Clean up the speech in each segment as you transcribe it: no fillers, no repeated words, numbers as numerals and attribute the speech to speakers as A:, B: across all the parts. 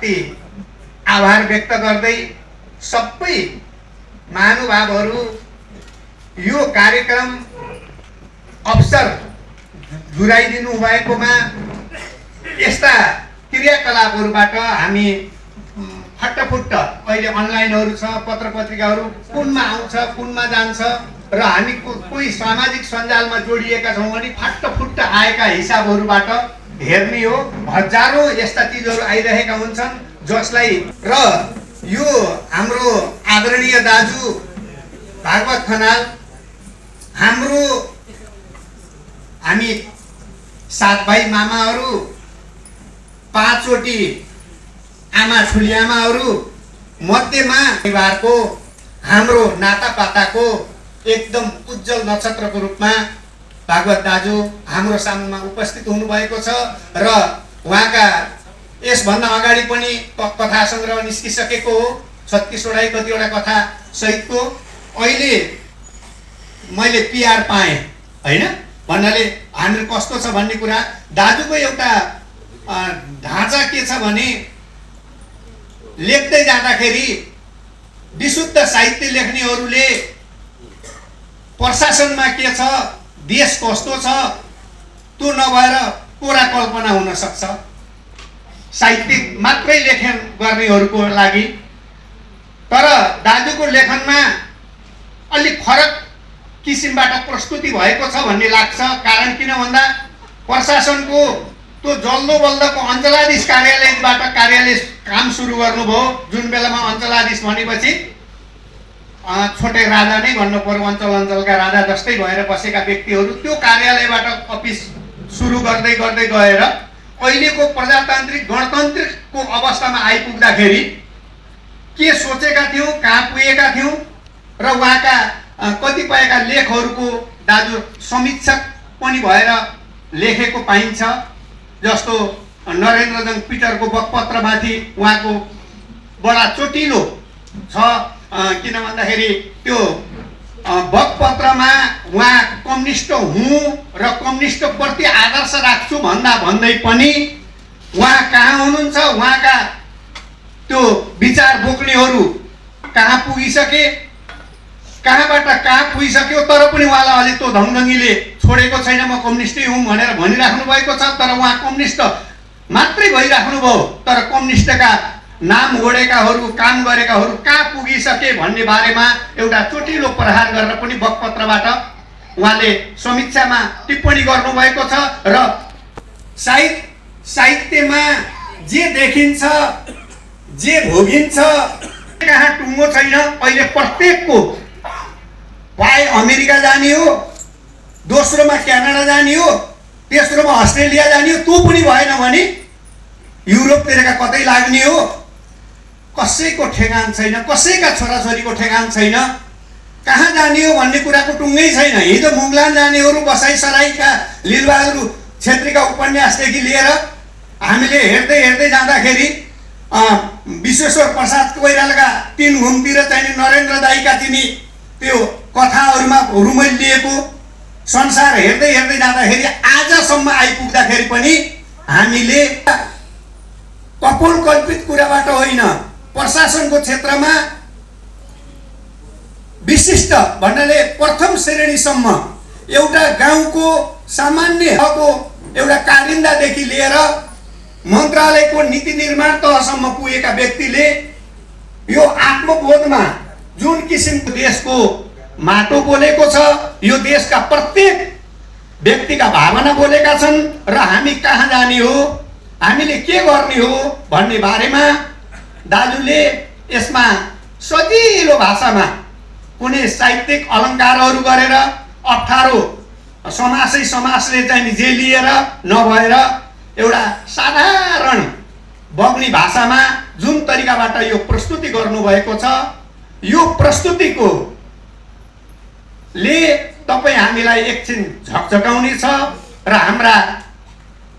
A: अति आभार व्यक्त गर्दै सबै महानुभावहरू यो कार्यक्रम अवसर जुराइदिनु भएकोमा यस्ता क्रियाकलापहरूबाट हामी फट्टफुट्ट अहिले अनलाइनहरू छ, पत्र पत्रिकाहरू कुनमा आउँछ कुनमा जान्छ र हामी कोही सामाजिक सञ्जालमा जोडिएका छौँ भने फट्टफुट्ट आएका हिसाबहरूबाट हेर्ने हो। हजारौँ यस्ता चिजहरू आइरहेका हुन्छन् जसलाई र यो हाम्रो आदरणीय दाजु भागवत खनाल हामी 7 भाइ मामाहरू 5 चोटि आमा ठुली आमाहरू मध्येमा परिवारको हाम्रो नातापाताको एकदम उज्जवल नक्षत्रको रूपमा भागवत दाजु हाम्रो सामुमा उपस्थित हुनुभएको छ र उहाँका यसभन्दा अगाडि पनि कथा सङ्ग्रह निस्किसकेको हो, 36वटा कतिवटा कथा सहितको। अहिले मैले पिआर पाएँ होइन भन्नाले हामीहरू कस्तो छ भन्ने कुरा दाजुको एउटा ढाँचा के छ भने लेख्दै जाँदाखेरि विशुद्ध साहित्य लेख्नेहरूले प्रशासनमा के छ, देश कस्तो छ त्यो नभएर कोरा कल्पना हुन सक्छ साहित्यिक मात्रै लेखन गर्नेहरूको लागि। तर दाजुको लेखनमा अलिक फरक किसिमबाट प्रस्तुति भएको छ भन्ने लाग्छ। कारण किन भन्दा प्रशासनको त्यो जल्दो बल्दको अञ्चलाधीश कार्यालयबाट कार्यालय काम सुरु गर्नुभयो, जुन बेलामा अञ्चलाधीश भनेपछि छोटे राजा नै भन्नु पर्यो, अञ्चलका राजा जस्तै भएर बसेका व्यक्तिहरू त्यो कार्यालयबाट अफिस सुरु गर्दै गर्दै गएर अहिलेको प्रजातान्त्रिक गणतन्त्रको अवस्थामा आइपुग्दाखेरि के सोचेका थियौँ, कहाँ पुगेका थियौँ र उहाँका कतिपयका लेखहरूको दाजु समीक्षक पनि भएर लेखेको पाइन्छ। जस्तो नरेन्द्रजङ पिटरको बकपत्रमाथि उहाँको बडा चोटिलो छ, किन भन्दाखेरि त्यो बकपत्रमा उहाँ कम्युनिस्ट हुँ र कम्युनिस्टप्रति आदर्श राख्छु भन्दै पनि उहाँ कहाँ हुनुहुन्छ, उहाँका त्यो विचार बोक्नेहरू कहाँ पुगिसके, कहाँबाट कहाँ पुगिसक्यो, तर पनि उहाँलाई अझै त्यो धङधङ्गीले छोडेको छैन। म कम्युनिस्टै हुँ भनेर भनिराख्नु भएको छ, तर उहाँ कम्युनिस्ट मात्रै भइराख्नु भयो, तर कम्युनिस्टका नाम ओढेकाहरू काम गरेकाहरू कहाँ पुगिसके भन्ने बारेमा एउटा चोटिलो प्रहार गरेर पनि बकपत्रबाट उहाँले समीक्षामा टिप्पणी गर्नुभएको छ। र साहित्यमा जे देखिन्छ, जे भोगिन्छ, कहाँ टुङ्गो छैन। अहिले प्रत्येकको भाइ अमेरिका जाने हो, दोस्रोमा क्यानाडा जाने हो, तेस्रोमा अस्ट्रेलिया जाने हो, त्यो पनि भएन भने युरोपतिरका कतै लाग्ने हो। कसैको ठेगान छैन, कसैका छोराछोरीको ठेगान छैन, कहाँ जाने हो भन्ने कुराको टुङ्गै छैन। हिजो मुगलान जानेहरू बसाइसराईका लीलबहादुर छेत्रीका उपन्यासदेखि लिएर हामीले हेर्दै हेर्दै जाँदाखेरि विश्वेश्वर प्रसाद कोइरालाका 3 घुमतिर चाहिँ नरेन्द्र दाईका तिनी त्यो कथाहरूमा रुमलिएको संसार हेर्दै हेर्दै जाँदाखेरि आजसम्म आइपुग्दाखेरि पनि हामीले कपोलकल्पित कुराबाट होइन, प्रशासनको क्षेत्रमा विशिष्ट भन्नाले प्रथम श्रेणीसम्म एउटा गाउँको सामान्य एउटा कारिन्दादेखि लिएर मन्त्रालयको नीति निर्माण तहसम्म पुगेका व्यक्तिले यो आत्मबोधमा जुन किसिमको देशको माटो बोलेको छ, यो देशका प्रत्येक व्यक्तिका भावना बोलेका छन् र हामी कहाँ जाने हो, हामीले के गर्ने हो भन्ने बारेमा दाजुले यसमा सजिलो भाषामा कुनै साहित्यिक अलङ्कारहरू गरेर अप्ठ्यारो समासले चाहिँ जेलिएर नभएर एउटा साधारण बग्ने भाषामा जुन तरिकाबाट यो प्रस्तुति गर्नुभएको छ, यो प्रस्तुतिको ले तपाईँ हामीलाई एकछिन झकझकाउने छ र हाम्रा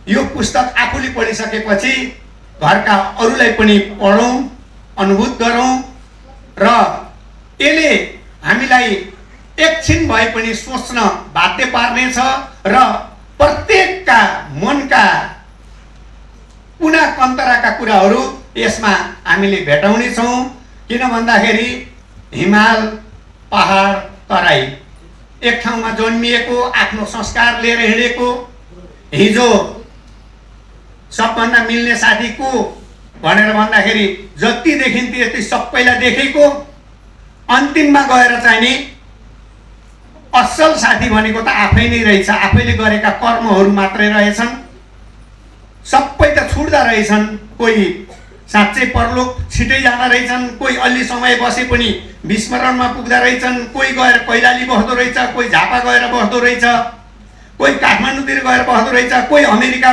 A: यो पुस्तक आफूले पढिसकेपछि घरका अरूलाई पनि पढौँ, अनुभूत गरौँ र यसले हामीलाई एकछिन भए पनि सोच्न बाध्य पार्नेछ र प्रत्येकका मनका कुना कन्तराका कुराहरू यसमा हामीले भेटाउने छौँ। किन भन्दाखेरि हिमाल, पहाड, तराई एक ठाउँमा जन्मिएको, आफ्नो संस्कार लिएर हिँडेको, हिजो सबभन्दा मिल्ने साथी को भनेर भन्दाखेरि जति देखिन्थ्यो यति सबैलाई देखेको, अन्तिममा गएर चाहिँ नि असल साथी भनेको त आफै नै रहेछ। आफैले गरेका कर्महरू मात्रै रहेछन्। सबै त छुट्दा रहेछन्। कोही साँच्चै परलोक छिटै जाँदा रहेछन्, कोही अलि समय बसे पनि विस्मरणमा पुग्दा रहेछन्, कोही गएर कैलाली बस्दो रहेछ, कोही झापा गएर बस्दो रहेछ, कोही काठमाडौँतिर गएर बस्दो रहेछ, कोही अमेरिका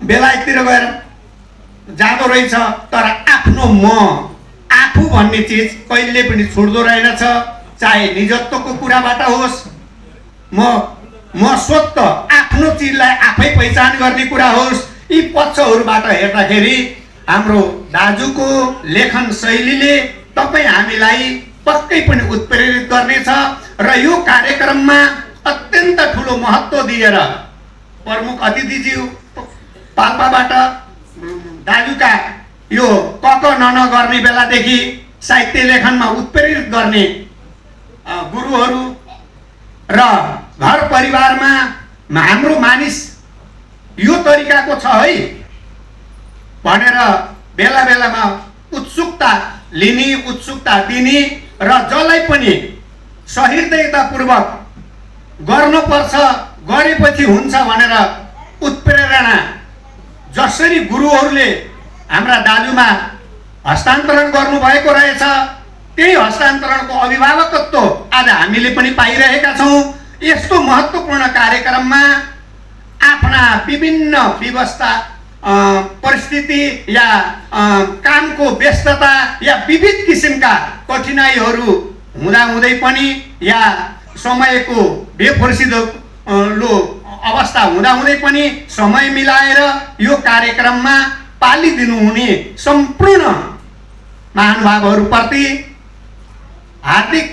A: बेलायततिर गएर जाँदो रहेछ। तर आफ्नो म आफू भन्ने चिज कहिले पनि छुट्दो रहेनछ। चाहे निजत्वको कुराबाट होस्, म स्वत आफ्नो चिजलाई आफै पहिचान गर्ने कुरा होस्, यी पक्षहरूबाट हेर्दाखेरि हाम्रो दाजुको लेखन शैलीले तपाईँ हामीलाई पक्कै पनि उत्प्रेरित गर्नेछ। र यो कार्यक्रममा अत्यन्त ठुलो महत्त्व दिएर प्रमुख अतिथिज्यू पाल्पाबाट दाजुका यो कक नन गर्ने बेलादेखि साहित्य लेखनमा उत्प्रेरित गर्ने गुरुहरू र घर परिवारमा हाम्रो मानिस यो तरिकाको छ है भनेर बेला बेलामा उत्सुकता लिने, उत्सुकता दिने र जसलाई पनि सहृदयतापूर्वक गर्नुपर्छ, गरेपछि हुन्छ भनेर उत्प्रेरणा जसरी गुरुहरूले हाम्रा दाजुमा हस्तान्तरण गर्नुभएको रहेछ, त्यही हस्तान्तरणको अभिभावकत्व आज हामीले पनि पाइरहेका छौँ। यस्तो महत्त्वपूर्ण कार्यक्रममा आफ्ना विभिन्न व्यवस्था, परिस्थिति या कामको व्यस्तता या विविध किसिमका कठिनाइहरू हुँदाहुँदै पनि या समयको बेफुर्सिदो अवस्था हुँदाहुँदै पनि समय मिलाएर यो कार्यक्रममा पालिदिनुहुने सम्पूर्ण महानुभावहरूप्रति हार्दिक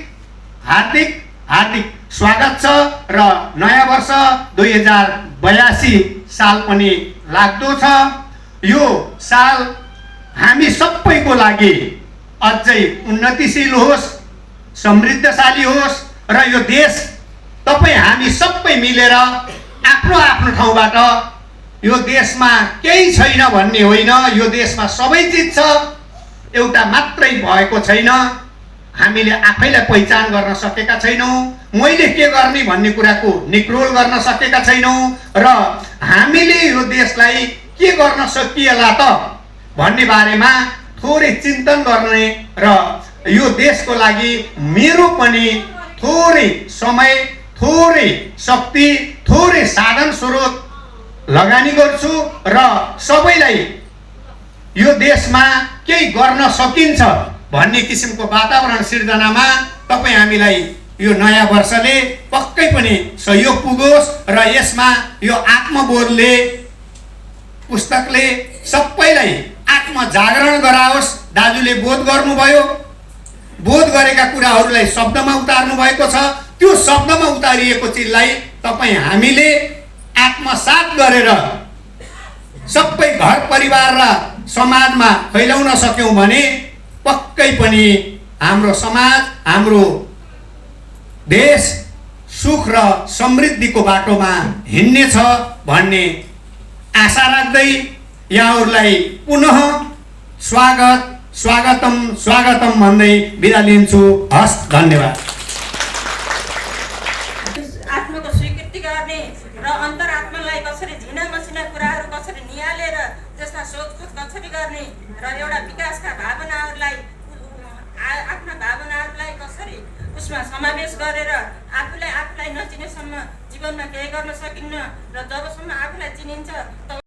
A: हार्दिक हार्दिक स्वागत छ। र नयाँ वर्ष 2082 साल पनि लाग्दो छ। यो साल हामी सबैको लागि अझै उन्नतिशील होस्, समृद्धशाली होस् र यो देश तपाईँ हामी सबै मिलेर आफ्नो आफ्नो ठाउँबाट यो देशमा केही छैन भन्ने होइन, यो देशमा सबै चिज छ, एउटा मात्रै भएको छैन। हामीले आफैलाई पहिचान गर्न सकेका छैनौँ, मैले के गर्ने भन्ने कुराको निक्रोल गर्न सकेका छैनौँ र हामीले यो देशलाई के गर्न सकिएला त भन्ने बारेमा थोरै चिन्तन गर्ने र यो देशको लागि मेरो पनि थोरै समय, थोरै शक्ति, थोरै साधन स्रोत लगानी गर्छु र सबैलाई यो देशमा केही गर्न सकिन्छ भन्ने किसिमको वातावरण सिर्जनामा तपाईँ हामीलाई यो नयाँ वर्षले पक्कै पनि सहयोग पुगोस् र यसमा यो आत्मबोधले, पुस्तकले सबैलाई आत्मजागरण गराओस्। दाजुले बोध गर्नुभयो, बोध गरेका कुराहरूलाई शब्दमा उतार्नु भएको छ, त्यो शब्दमा उतारिएको चिजलाई तपाईँ हामीले आत्मसात गरेर सबै घर परिवार र समाजमा फैलाउन सक्यौँ भने पक्कै पनि हाम्रो समाज, हाम्रो देश सुख र समृद्धिको बाटोमा हिँड्नेछ भन्ने आशा राख्दै यहाँहरूलाई पुनः स्वागतम भन्दै बिदा लिन्छु। हस्, धन्यवाद।
B: आत्माको स्वीकृति गर्ने र अन्तरात्मालाई कसरी झिना मसिना कुराहरू कसरी निहालेर त्यसमा सोधखोज कसरी गर्ने र एउटा विकासका भावनाहरूलाई, आफ्ना भावनाहरूलाई कसरी उसमा समावेश गरेर आफूलाई नचिनेसम्म जीवनमा केही गर्न सकिन्न र जबसम्म आफूलाई चिनिन्छ तब